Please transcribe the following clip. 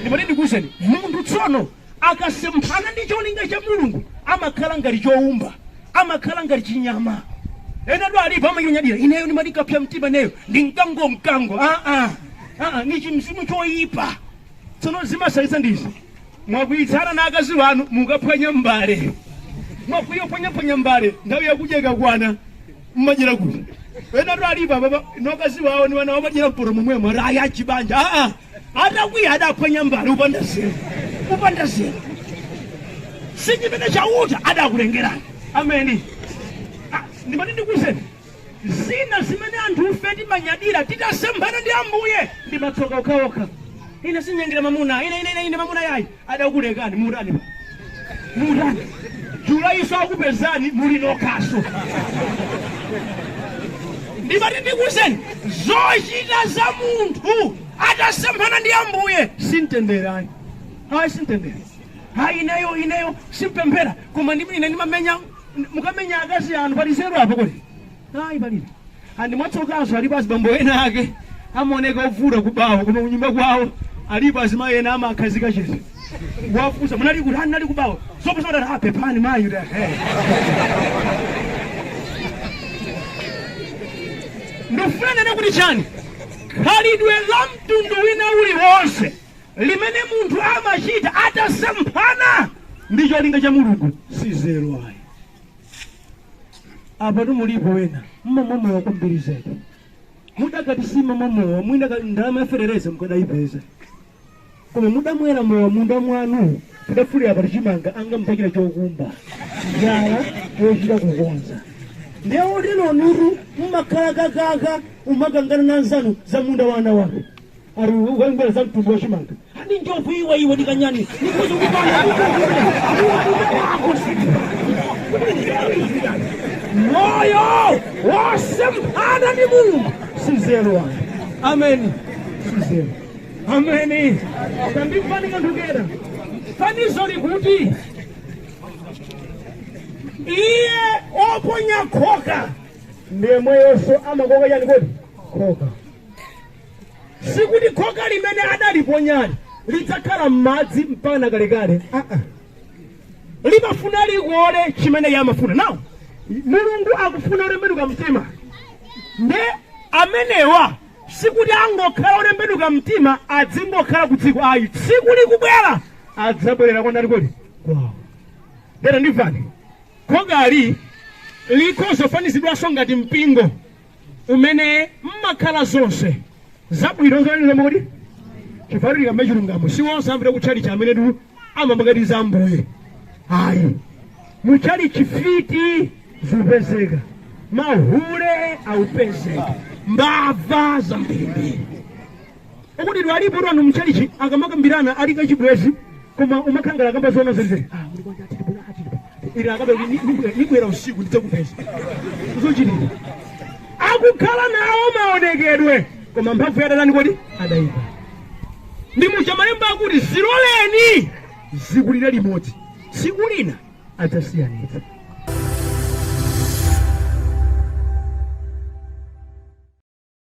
Ndimati ndikuwuzeni, munthu tsono akasemphana ndi cholinga cha Mulungu amakhala ngati chowumba, amakhala ngati chinyama. Enatu alipo amanyadira, ineyo ndimati kapsa mtima ineyo ndi mkango mkango. Aa, aa, ni chimzimu choyipa. Tsono zimasalitsa ndizi, mwakwiyitsana na akazi wanu, mukaphwanya mbale, mwakwiya phwanyaphwanya mbale, nthawi yakudya ikakwana mmadyera kuti? Enatu alipo apapa nokazi wawo ni wana wamadyera mpoto momwemo, ati ayi achibanja. Aa, atakwiya adaphwanya mbale. Upanda zeru, upanda zeru, si chimene Chauta adakulengerani. Ameni. Ah, ndimati ndikuwuzeni, zina zimene anthufe timanyadira titasemphana ndi Ambuye ndi matsoka okhaokha. Ine sinyengera mamuna, ine ine ine ine mamuna yayi. Adakulekani, mutani pa mutani? Julayiso akupezani muli nokhaso. Ndimati ndikuwuzeni, zochita za munthu atasemphana ndi Ambuye simtendere ayi, ayi, simtendere ayi. Ineyo ineyo simpemphera, koma ine ndimamenya. Mukamenya akazi anu, pali zeru apo kodi? Ayi, palibe. Andi mwatsokanso alipo azibambo ena ake amaoneka ovuta kubawo, koma kunyumba kwawo alipo azimayi ena amakhazika chete. Wafunsa, "Munali kuti?" "Ani nali kubawo." Zoposa kuti apepani mayi kuti ehe. Ndikufuna nene kuti chani? Khalidwe la mtundu wina uliwonse limene munthu amachita atasemphana ndi cholinga cha Mulungu si zeru ayi. Apa tumulipo wena mmamwa kwambiri zedi, mudakati simamwa mowa, mwina ndalama yaferereza mukadayipeza, koma mudamwera mowa munda mwanu kudafulira pati chimanga anga mupakira chokumba njala yochita kukonza. Ndiye otero nuru mmakhala kakaka, umakangana na anzanu za munda wana wake, ari ukangwera za mtundu wa chimanga, ani njovu iwe, iwe ndikanyani nikuza kupanga wako. Moyo wosemphana ndi Mulungu si zeru ayi. Ameni. Si zeru. Ameni. Tandimvani kanthu kena. Fanizo likuti iye oponya khoka ndiye mweyonso amakoka chani kodi? Khoka. Sikuti khoka limene adaliponyali lidzakhala m'madzi mpaka kalekale. Aa, limafuna likole chimene iye amafuna. Now Mulungu akufuna otembenuka mtima, nde amenewa sikuti angokhala otembenuka mtima adzingokhala ku dziko ayi. Tsiku likubwera adzabwerera kwa ndani kodi? Kwawo. Ndeta ndimvani, khokali likhozofanizidwanso ngati mpingo umene mmakhala zonse zabwino zonena kodi, chifukwa tikambe chilungamo, si onse amapita kutchalichi amene tu amamangatiza Ambuye ayi. Muchalichi mfiti zikupezeka, mahule aupezeka, mbava zambirimbiri. Okuti alipo tu anthu mchalichi akamakambirana ali kachibwezi, koma umakhangala akamba zoona zenizeni. "Ah, muli bwanji? Atili bwino, atili bwino." Ili akabe kuti nibwera usiku ndidzakupeza. Zochitika akukhala nawo maonekedwe, koma mphamvu yadatani kodi? Adayika. Ndi muja malemba akuti ziloleni zikulire limodzi, tsiku lina adzasiyanitsa.